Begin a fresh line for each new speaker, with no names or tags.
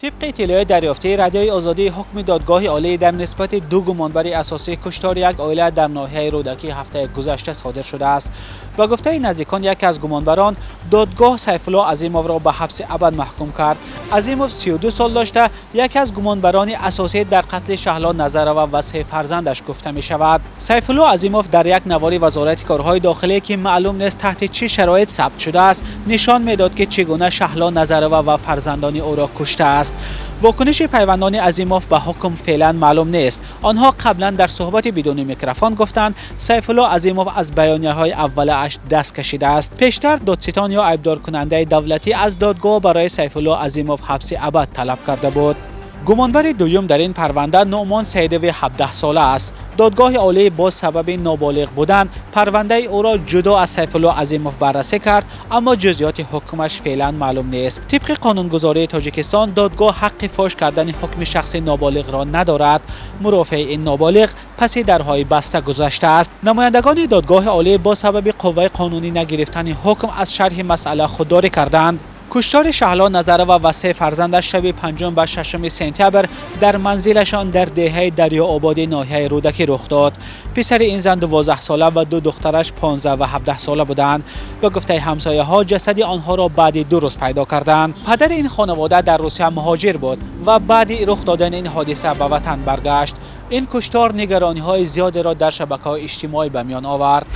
Тибқи иттилои дарёфтии Радиои Озодӣ, ҳукми додгоҳи олӣ дар нисбати ду гумонбари асосии куштори як оила дар ноҳияи Рӯдакӣ ҳафтаи гузашта содир шудааст. Ба гуфтаи наздикон яке аз гумонбарон, додгоҳ Сайфулло Азимовро ба ҳабси абад маҳкум кард. Азимов 32 сол дошта, яке аз гумонбарони асосӣ дар қатли Шаҳло Назарова ва се фарзандаш гуфта мешавад. Сайфулло Азимов дар як навори Вазорати корҳои дохилӣ, ки маълум нест таҳти чӣ шароит сабт шудааст, нишон медод, ки чӣ гуна Шаҳло Назарова ва фарзандони ӯро куштааст. Вокуниши пайвандони Азимов ба ҳукм феълан маълум нест. Онҳо қаблан дар суҳбати бидуни микрофон гуфтанд, Сайфулло Азимов аз баёнияҳои аввалааш даст кашидааст. Пештар додситон ё айбдоркунандаи давлатӣ аз додгоҳ барои Сайфулло Азимов ҳабси абад талаб карда буд. Гумонбари дуюм дар ин парванда Нуъмон Саидови 17сола аст. Додгоҳи олӣ бо сабаби ноболиғ будан парвандаи ӯро ҷудо аз Сайфулло Азимов баррасӣ кард, аммо ҷузъиёти ҳукмаш феълан маълум нест. Тибқи қонунгузории Тоҷикистон, додгоҳ ҳаққи фош кардани ҳукми шахси ноболиғро надорад. Мурофиаи ин ноболиғ паси дарҳои баста гузаштааст. Намояндагони додгоҳи олӣ бо сабаби қувваи қонунӣ нагирифтани ҳукм аз шарҳи масъала худдорӣ карданд. Куштори Шаҳло Назарова ва се фарзандаш шаби панҷум ба шашуми сентябр дар манзилашон дар деҳаи Дарёободи ноҳияи Рӯдакӣ рух дод. Писари ин зан 12сола ва ду духтараш 15 ва 17сола буданд. Ба гуфтаи ҳамсояҳо, ҷасади онҳоро баъди 2 рӯз пайдо карданд. Падари ин хонавода дар Русия муҳоҷир буд ва баъди рух додани ин ҳодиса ба ватан баргашт. Ин куштор нигарониҳои зиёдеро дар шабакаҳои иҷтимоӣ ба миён овард.